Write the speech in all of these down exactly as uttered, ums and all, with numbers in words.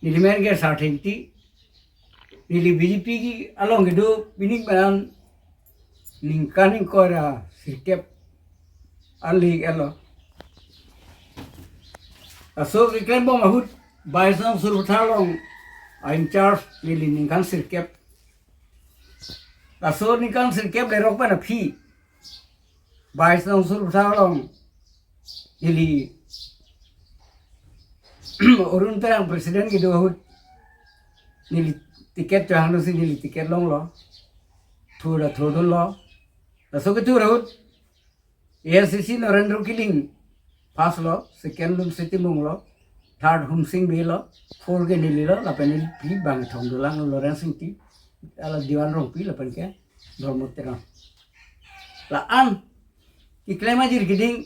Neli men ke Sarthengti. Neli B J P along kedo pining pen an ningkan ingkoi ra sirkep arli elo. Laso keklem bom ahut Bais Nong Suru Pathar along a-in-charge neli ningkan sirkep. Laso ningkan sirkep lerok pen aphi Bais Nong Suru Pathar along neli Arun Terang president kedo ahut neli ticket chohangdunsi neli ticket longlo. Thur ra thurdunlo. Laso kethur ahut A I C C Narendra Killing first lo, second Lumsing Timung lo, third Humsing Bey lo, four ke neli lo, lapen neli phi bang thom dolang Lawrence Ingti, hala Diwan Rongpi lapen ke Dharma Terang. La-an keklem ajir keding,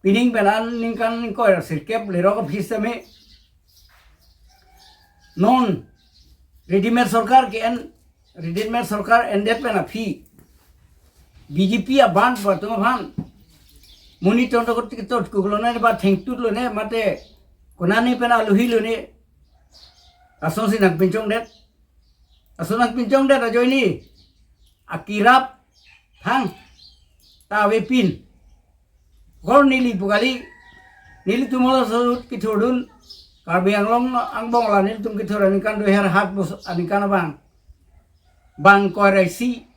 pining pen an ningkan ingkoi ra sirkep lerok aphi sitame non readymade sorkar ke-en, readymade sorkar endet pen aphi B J P abang pu atum aphan monit tong tong ketot kuklone ba thengtut lone mate konane pen aluhi lone asonsi nangpinchongdet. Ason nangpinchongdet ajoine akirap thang ta avepin. Kor neli pu kali, nelitum halaso ahut kethurdun, Karbi Anglong angbong la nelitum kethur aningkan dui har hat bus aningkan abang. Bang ingkoi ra isi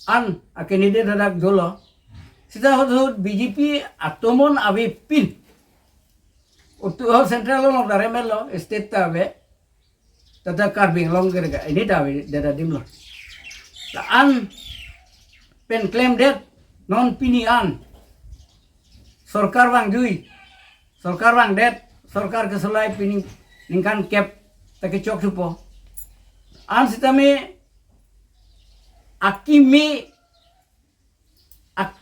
an a-candidate hadak dolo. Sita ahut ahut B J P atomon avepin. Utu ho central along ta remel lo, state ta ave. Tata Karbi Anglong ke rega, ini ta ave, dada dim lo. La-an pen klemdet, non pini an. Sorkar vangjui, sorkar vangdet, sorkar kesolai pini ningkan kep ta kechok thupo. An sitame akimi ak-,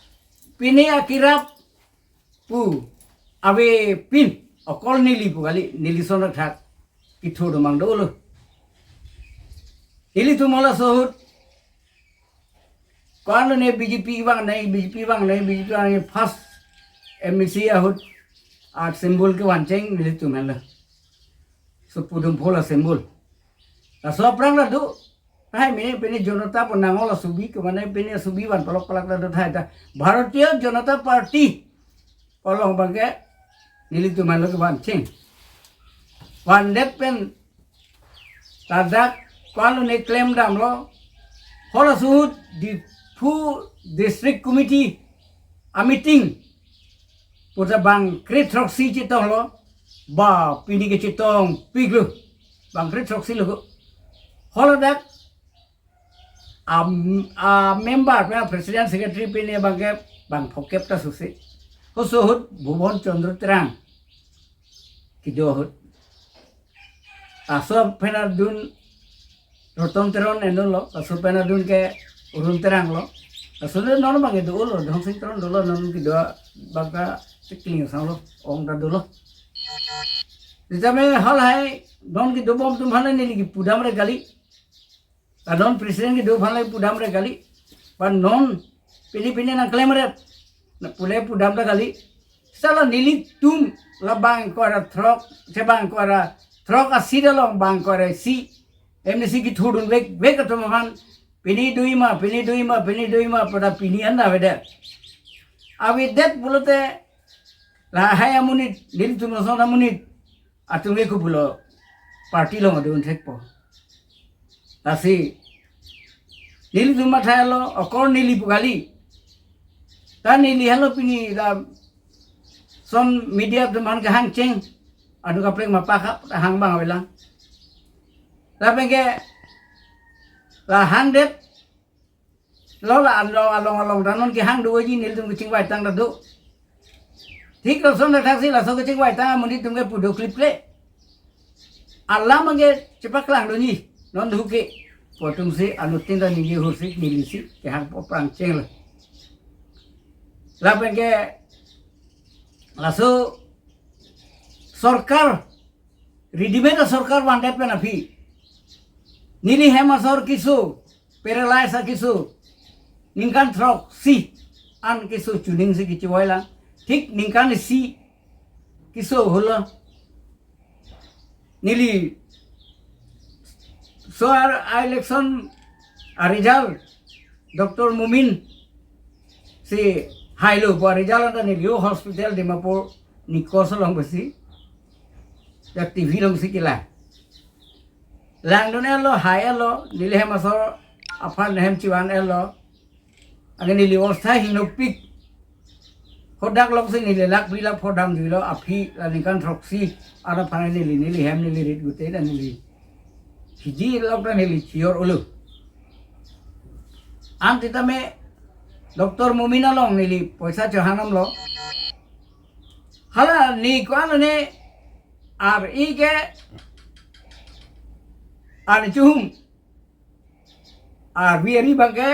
pini akirap pu avepin okol neli pu kali, neli son thak kethur do mang dolo. Nelitum halaso ahut ko-an lone B J P vangnei, B J P vangnei, B J P vangnei first M A C ahut a-symbol kevancheng nelitum henlo. Sopo Dumpho la-symbol. Laso aphrang ta do. Hai mene pene Janata pu nanglo subi ke mane pene subi van palok palak ta do thai ta. Bharatiya Janata Party along abangke nelitum henlo kevancheng. Vandet pen ladak ko-an lone klem damlo. Halaso ahut Diphu District Committee a-meeting puta bang kre throksi chetonglo. Ba pini ke chetongpiklo. Bang kre throksi lo. Haladak a, a-member pen president secretary pini abangke bang phokep ta susi. Halaso ahut Bhuban Chandra Terang kedo ahut. Laso pen adun Roton Teron enlo, laso pen adun ke Arun Terang lo. Laso le non abangke dolo, Dhongsing Teron dolo, non kedo abangke Tikling Asang lo, ong ta dolo. Sitame halahai non kedo bom atum aphan neli kepudamre kali. La non president kedo aphan le pudamre kali. Ba non pini pini nangklemret. Na pule pudam ta kali. Sala nelitum la bang ingkoi ra throk, che bang ingkoi ra throk a-seat along bang ingkoi ra isi M A C kethurdun vek vek atum aphan. Pini dui ma, pini dui ma, pini dui ma, pada pini an avedet. Avedet pulote lahai amonit, nelitum ason amonit atum ke kubulo party along adun thekpo. Lasi nelitum mathalo okor neli pu kali. Ta neli halo pini lason media atum aphan kehangcheng. Adu kaprek mapakha hang bang avelang. Lapen ke la hangdet lo la along along along ta non kehang doji nelitum kechingvai tang ta do. Thik lason ta thaksi laso kechingvai tang amonit atum ke pu dokliple. Alam ke chepaklang doji non duke. Pu atumsi anuttin ta neli hursi nelisi kehangpo prangcheng lo. Lapen ke laso sorkar, readymade sorkar vandet pen aphi neli hem asor keso, paralyze akeso, ningkan throksi an keso chuningsi kechivailang. Thik ningkan isi keso holo. Neli so ar a-election a-result Doctor Momin si hailo pu a-result anta neli o hospital Dimapur Nikos along pusi ya T V alongsi kelang. Langdun-etlo, hai-etlo, neli hem asor aphan hem chivan-etlo. Anke neli ostha hingnopik. Hadak alongsi neli lakh phli lakh pho damjuilo, aphi la ningkan throksi, anaphan neli, neli hem neli rit gute ta neli hiji lok ta neli chior ulu. An sitame Doctor Momin along neli poisa chohangnamlo. Hala ne ko-an ne ar-i ke, ar chuhum, ar-vi ari abangke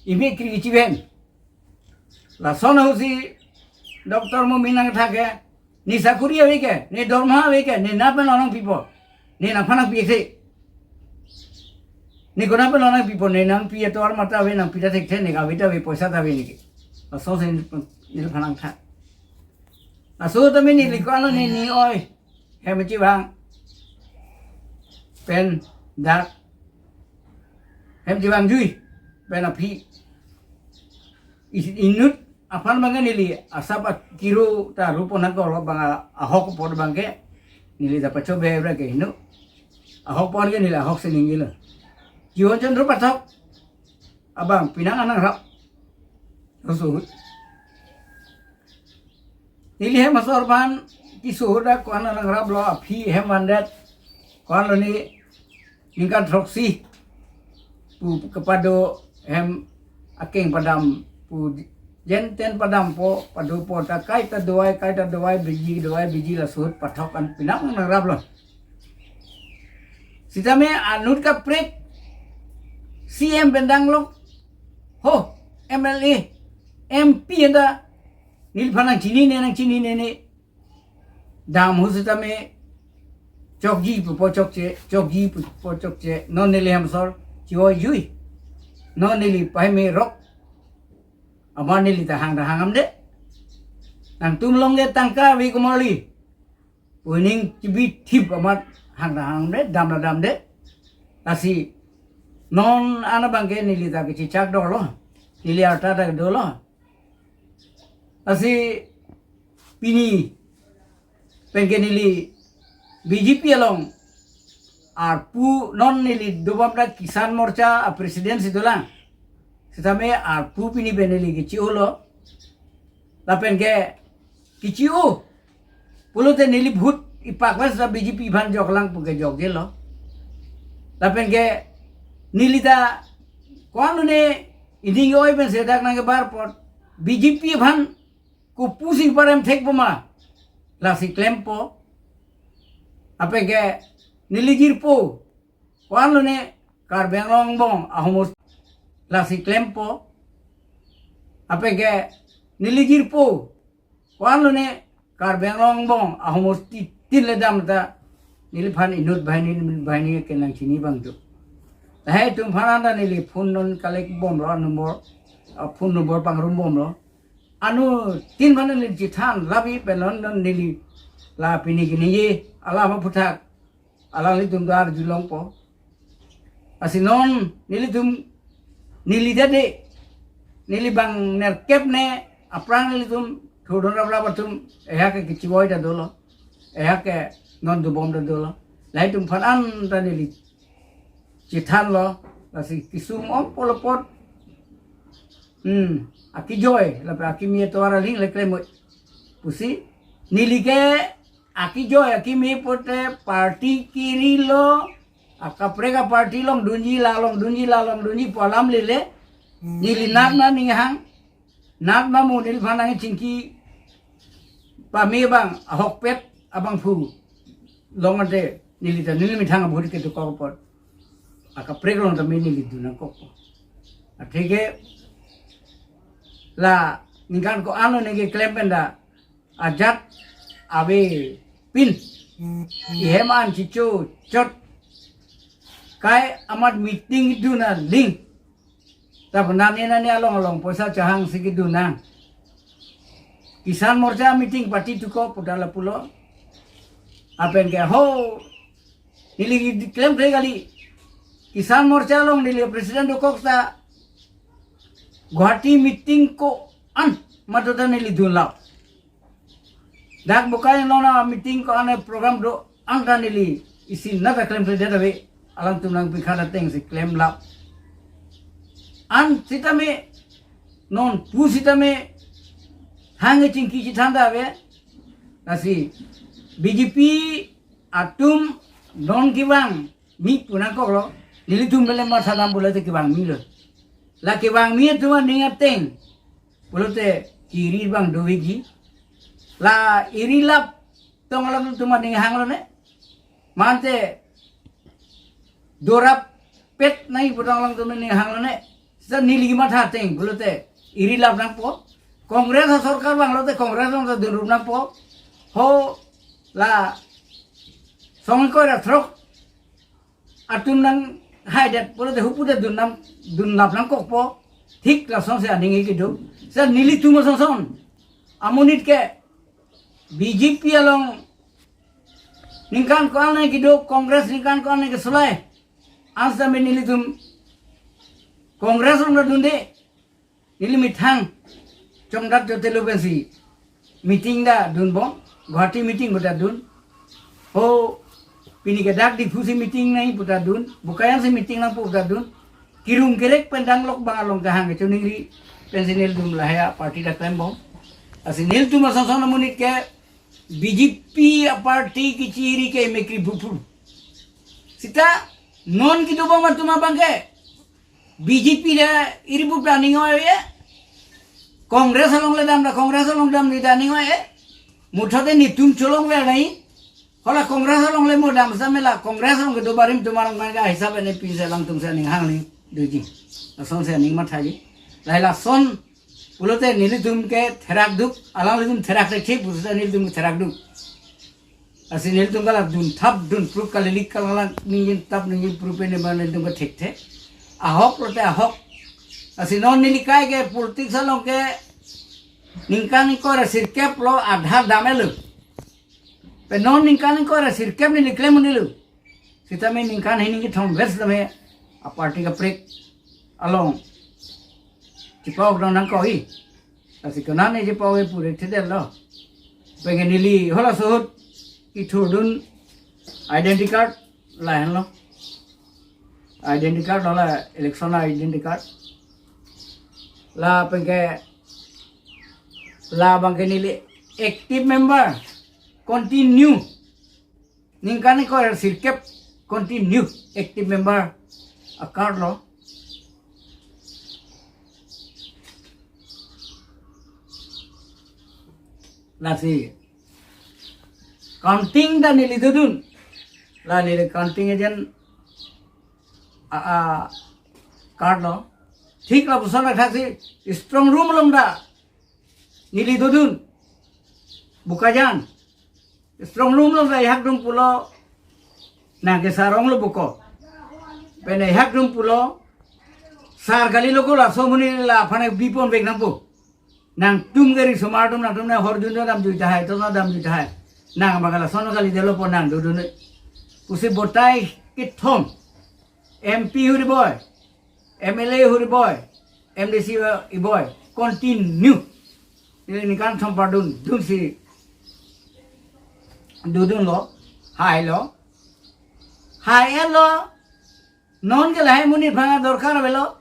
imi kri chiven. Lason ahutsi Doctor Momin nangtha ke, ne sakuri ave ke, ne dorma ave ke, ne nat pen lonang pipo, ne nangphan nangpi-ik-e. Ne konat pen lonang pipo, ne nangpi atovar mata ave, nangpi ta thekthe, ne kave ta ave, poisa ta ave neke. Lasonsi neliphan nangtha. Laso tame neli ko-an ne, ne oi hem chivang pen dak hem chivangjui pen aphi is-, inut aphan abangke neli asap akiro ta rupo nangkolo bang a-, ahok apot abangke neli ta pachobe ra ke hinu. Ahok apot ke neli ahok si ningjilo. Jiwon Chandra Pathak abang penang an nangrap. Laso ahut neli hem asor aphan keso ahut dak ko-an nangraplo, aphi hem vandet, ko-an lo ne ningkan throksi pu kepado hem akeng padam pu, jenten padampo, padopo ta kaita dovai, kaita dovai, biji dovai, biji, laso ahut Pathak an penang nangraplo. Sitame anut kaprek C M pen danglok, ho, M L A, M P anta neliphan nangchinine, nangchinine ne. Dam ahut sitame chokji pupo chokche, chokji pupo chokche, non neli hem asor chivoijui. Non neli pahime rok. Amat neli ta hang ta hang damde. Nangtum along ke tangka ave komarli pu aning chibithip amat hang ta hang damde, dam ta damde. Lasi non an abangke neli ta kechechak dolo. Neli arta ta dolo. Lasi pini penke neli B J P along arpu, non neli dobom ta Kisan Morcha a-president si dolang. Sitame arpu pini pen neli kechi-olo. Lapenke kechi-o pulote neli vote ipak ves ta B J P aphan joklang puke jokjelo. Lapenke neli ta ko-an ne ining oi pensi dak nangkebar apot B J P aphan kopusi parem thekpo ma, lasi klempo. Lapenke neli jirpo, ko-an lo ne Karbi Anglong angbong ahomos, lasi klempo. Lapenke neli jirpo, ko-an lo ne Karbi Anglong angbong ahomosti tin le dam ta neliphan inut banghini, inut banghini ke nangchini abang do. Lahai atum aphan anta neli phone non collect bomlo, number, ah, phone number pangrum bomlo. Anuttin aphan neli chethan labi pen non, non neli la pini kini ye alam aphuthak alanglitum ta arjulongpo. Lasi non nelitum, neli ta de, neli bang nerkep ne aphrang nelitum thurdun raprap atum, ehak ke kechivoi ta dolo, ehak ke non dobom ta dolo. Lahai atum aphan anta neli chethanlo, lasi kesung om pulo apot, hmm, akejoi lapen akimi atovar aling le klemoi pusi, neli ke akejoi akimi pulote party kerilo, akaprek a-party longdunji, la longdunji, la longdunji pu alam lele, neli nat na ninghang, nat na mo neliphan nangchingki pame abang ahokpet abangphu long ante neli ta neli methang a-vote kedokok apot akaprek along tame neli dun nangkokpo. Atheke la ningkan ko-an lo ne keklem pen ta ajat avepin, ihem an chicho chot, kai amat meeting dun aling ta penang ne nani along along poisa chahangsi kedun nang. Kisan Morcha meeting party tukok pu ta lapulo. Lapen ke ho, neli klemkle kali. Kisan Morcha along neli president dokok ta Guwahati meeting ko-an maduta neli dunlap. Dak Bokajan along meeting ko-an program do-an ta neli isi nata klemkledet ave. Alangtum nangpikha ateng si klemlap. An sitame, non pu sitame, hang chingki chithanda ave. Lasi B J P atum non kevangmi pu nangkoklo, nelitum bele mathadam pulote kevangmilo. La kevangmi atum aning ateng pulote kiri abang doji. La irilap tong alangtum aning hanglone. Mate dorapet nai pu tong alangtum aning hanglone. Seta neli kematha ateng pulote irilap nangpo. Congress asorkar vanglote Congress along ta dunrup nangpo. Ho la song ingkoi ra throk atum nanghaidet pulote hupu ta dun nang, dunlap nangkokpo. Thik lasonsi aning kedo. Seta nelitum asonson amonit ke B J P along ningkan ko-an kedo, Congress ningkan ko-an kesolai. An sitame nelitum Congress along ta dunde. Neli methang chongdat chote lo pensi meeting ta dunbom, Guwahati meeting pu ta dun. Ho, pini ke dak Diphu si meeting nai pu ta dun, Bokajan si meeting nangpo pu ta dun. Kirung kerek pen danglok abang along ta hang kechoningri pensi nelitum lahai aparty ta klembom. Lasi nelitum asonson amonit ke B J P aparty kechiri ke mekri bupur. Seta non kedobom atum abang ke B J P le iribup ta aning oi-e. Congress along le dam ta Congress along dam ta aning oi-e. Muthot te netum cholongver nai. Hala Congress along le mo dam seta mela Congress along kedo barim atum arong kan ka hisap ene pinsi alangtum si aning hangli doji. Lasonsi aning mathaji. Lahai lason pulote nelitum ke therak duk, alanglitum therak thekthe pu seta nelitum ke therak duk. Lasi nelitum ke la dunthap dunprup kalilik, kalang ningje thap ningje prup ene abang nelitum ke thekthe. Ahok lote ahok. Lasi non neli kai ke politics along ke ningkan ingkoi ra sirkep lo Aadhaar damlo. Pen non ningkan ingkoi ra sirkep neli klem un-elo. Sitame ningkan hini kethom ves tame aparty kaprek along chipa-ok dong nangkok-i. Lasi konane chipa-ok-e pure thedetlo. Penke neli halaso ahut kethurdun identity card lahenlo. Identity card hala election identity card. La penke labang ke neli active member continue. Ningkan ingkoi ra sirkep continue active member a-card lo. Lasi counting ta neli dodun. La neli counting agent a, a card lo. Thik lapuson athaksi strong room along ta neli dodun. Bokajan. Strong room along ta ihak dun pulo, nang ke sar onglo buko. Pen ihak dun pulo, sar kalilo ko, laso amonit la aphan bipon vek nangpo. Nangtum ke riso-mar atum, nangtum nang hor dun dam jui tahai, to dam jui tahai. Nang abang lason kalidetlo pu nang dodun. Pusi botai kethom. M P huri boi, M L A huri boi, M D C huri boi, continue. Neli ningkan thom pardun, dunsi dodunlo, hailo. Hai-etlo, non ke lahai amonit aphan dorkar avelo.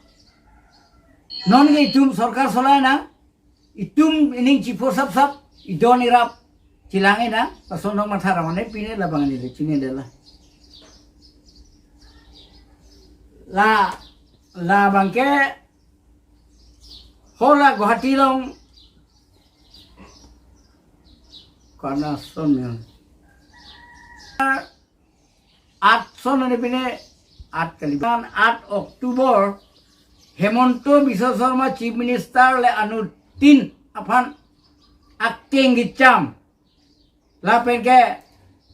Non ke itum sorkar solai nang. Itum ining chipho sapsap, idon irap chelang-e nang, lason dong matha ra mane pine labang neli chinine la. La, labang ke hala Guwahati along karna son yang at son ani pine at kali. At October, Himanta Biswa Sarma Chief Minister le anuttin aphan akeng kecham. Lapen ke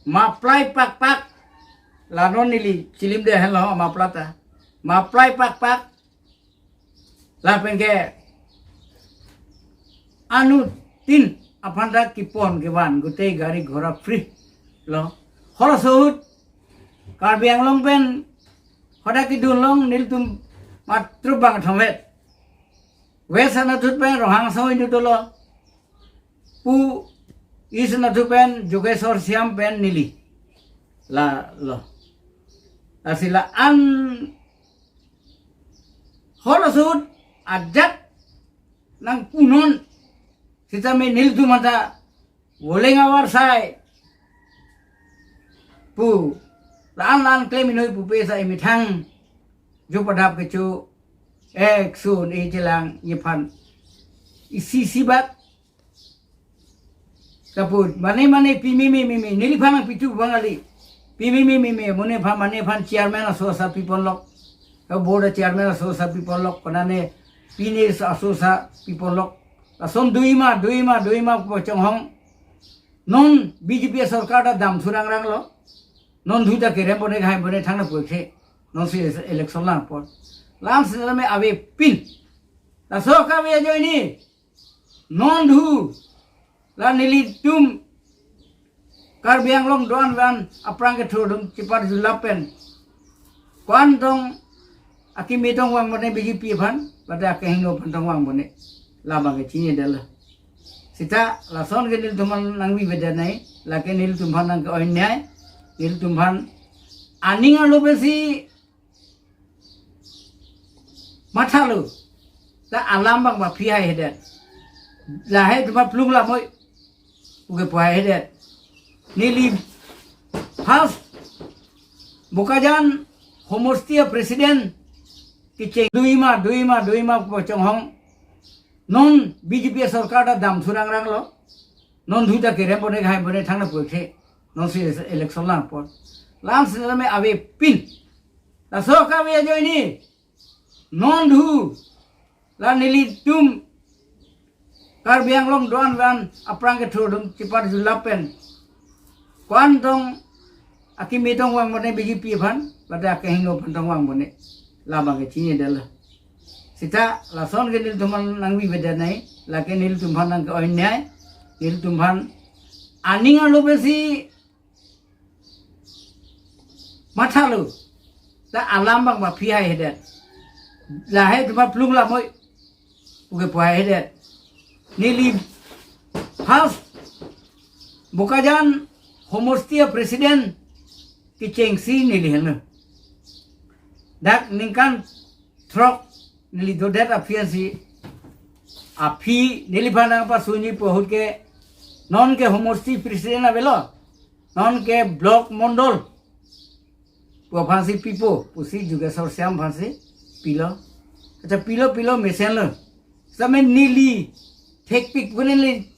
maplai pakpak. La non neli chilimde henlo mapla ta. Maplai pakpak. Lapen ke anuttin aphan ta kepon kevan gotei gari ghora free lo. Halaso ahut Karbi Anglong pen hadak kedun along nelitum matro bang thomvet. West anatthu pen Ronghang Asong Inut dolo pu, East anatthu pen Jogeshwar Shyam pen neli la lo. Lasi la-an halaso ahut ajat nangpunon sitame nelitum anta voleng avarsai pu la-an la-an klem inoi pupe sa imethang jo padap kecho ek sun e chelang nephan isi isi bat kaput mane mane pimi mi mi mi neliphan nangpitu bang kali. Pimi mi mi mi mane phan, mane phan chairman aso asa piponlok, ka board chairman aso asa piponlok, konane pine aso asa piponlok. Lason duima duima duima po chonghong. Non B J P sorkar ta dam surang rang lo. Non dhu ta kerem bone khai bone thang na puke. Non si election lang pon. Lang sitame avepin. Laso kave ajoine non dhu la nelitum Karbi Anglong do-an van aphrang kethur atum chepar julap pen ko-an tong akimi tong vang bone B J P aphan, bade akehingno aphan tong vang bone. Labang ke chinine dolo. Sita lason ke nelitum aphan nangbibe danai, lake nelitum aphan nangke-oi nai, nelitum aphan aning arlo pensi mathalo. Ta alam bang ba phi haihedet. Lahei duma plung lamoi. Uke pu haihedet. Neli first Bokajan homosti president kecheng duima duima duima po chonghong. Non B J P sorkar ta dam surang rang lo. Non dhu ta kerem bone khai bone thang na puke. Non si election lang pon. Lang sitame avepin. Laso kave ajoine non dhu la nelitum Karbi Anglong do-an van aphrang kethur atum chepar julap pen ko-an tong akimi tong vang bone B J P aphan, bade akehingno aphan tong vang bone. Labang ke chinine dolo. Sita lason ke nelitum aphan nangbibe danai, lake nelitum aphan nangke-oi nai, nelitum aphan aning arlo pensi mathalo. Ta alam bang ba phi haihedet. Lahei duma plung lamoi. Uke pu haihedet. Neli first Bokajan homosti president kechengsi neli henlo. Dak ningkan throk neli dodet aphi ansi, aphi neliphan nangpasunji pu ahut ke non ke homosti president avelo, non ke block mondol pu aphansi pipo pusi Jogeshwar Shyam aphansi pilo. Acha pilo pilo mesenlo. Sitame neli thekpik pu neli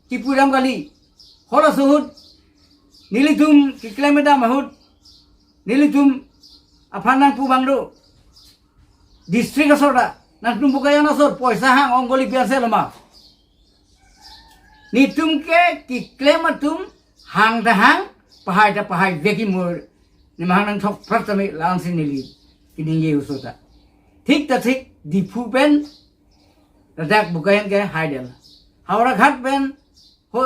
chipu dam kali. Halaso ahut nelitum keklem dam ahut nelitum aphan nangpu bang do. District asor ta, nangtum Bokajan asor poisa hang ong kali pi anse lo ma. Netum ke keklem atum hang ta hang, pahai ta pahai vekji mo. Nemahang nangthok prat tame la-ansi neli keningje oso ta. Thik ta thik Diphu pen ladak Bokajan ke haidel. Howraghat pen ho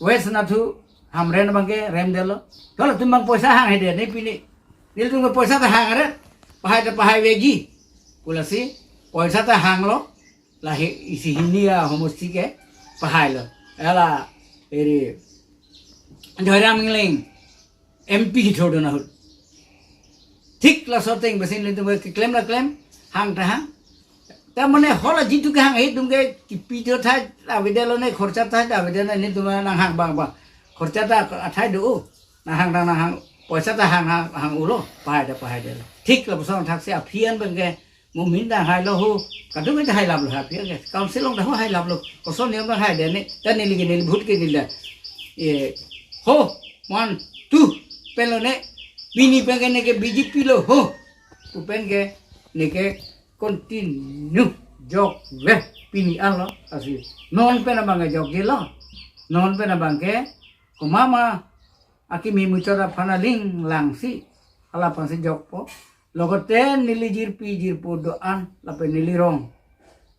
West anatthu Hamren abang ke remdetlo. Halatum abang poisa hang haidet ne pini. Nelitum ke poisa ta hang are. Pahai ta pahai vekji pu lasi poisa ta hanglo. Lahei isi hini ahomosti ke pahailo. Ela eri Joyram Engleng M P kethurdun ahut. Thik laso ateng pensi nelitum ke keklem la klem, hang ta hang. Ta mane hala jitu kehang atum ke kipi ta thai avedetlo ne, khorcha ta thai avedetlo ne, netum nanghang bang bang. Khorcha ta athai do, nanghang nanghang, poisa ta hang hang hang ulo, pahai ta pahaidetlo. Thik lapuson thaksi aphi an abang ke mo min ta hailo ho, kadung ta hailaplo ha aphi an ke. Council along ta ho hailaplo. Koson niyom ta haidet ne, ta neli ke neli vote ke neli da. E, ho, one, two, pen lo ne, pini pen ke neke B J P lo ho. Pu pen ke neke continue jokve pini anlo asi. Non pen abang ke jokjelo. Non pen abang ke komat ma akimi muchot aphan aling langsi hala aphansi jokpo. Logote neli jirpi jirpo do-an lapen neli rong.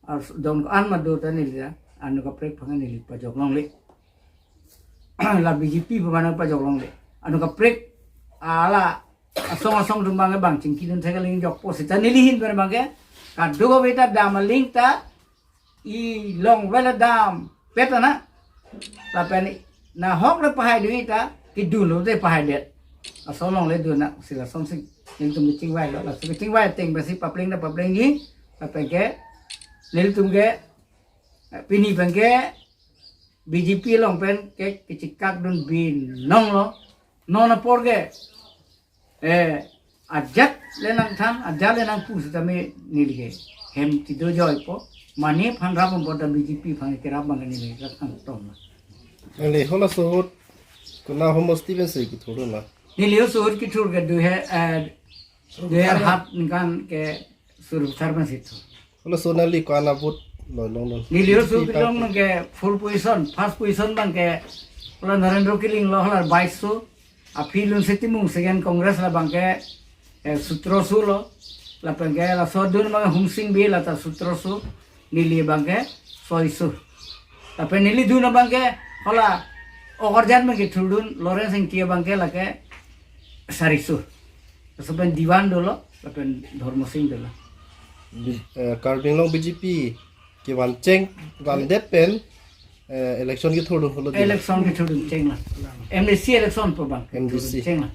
Ar don an ma do ta neli ra. Anu kaprek aphan neli pajok longle. La B J P pu mana pajok longle. Anu kaprek ala asong asong atum abang ke bang chingki dun thek aling jokpo seta neli ahin pen abang ke kadokave ta dam aling ta ilong vela dam pet ana lapen nahok le pahai dun ta kedun lote pahaidet. Aso along le dun na si lasonsi nelitum kechingvai lo, laso kechingvai ateng pensi papleng na paplengji lapen ke nelitum ke pini pen ke B J P along pen ke kechikak dun binong lo. Non apor ke eh ajat le nangthan, ajat le nangpu sitame neli ke hem chido joipo. Mane aphan rap apor ta B J P aphan kerap abang ke neli ke kangton lo. Neli halaso ahut kona homosti pensi kethurdun lo? Neli halaso ahut kethur ke dui ha eh dui hajar hat ningkan ke Surabhi sar pensi thur. Halaso neli ko-an a-vote lo longdun? Neli halaso B J P party. Kelong nang ke four position, first position abang ke hala Narendra Killing lo, hala baisho. Aphi Lunsing Timung, second Congress, labang ke eh, sotroso lo. Lapen ke laso adun abang Humsing Bey, lata sotroso. Neli abang ke soiso. Lapen neli dun abang ke hala okorjan abang kethurdun, Lawrence Engti abang ke lake sariso. Laso pen Diwan dolo, lapen Dharma Sing dolo. Bi- eh, Karbi Anglong B J P kevan cheng vandet pen eh, election kethurdun pulo di. Election kethurdun cheng lo. M D C election pu abang. M D C. Cheng lo.